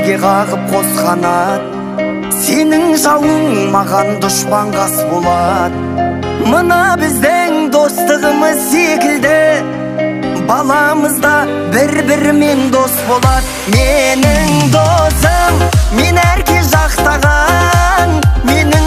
Бірге қағып қос қанат, сенің жауың маған дұшпан қас болады. Мына біздің достығымыз секілді, баламыз да бір-бірімен дос болады. Менің досым, мен әрке жақтаған, менің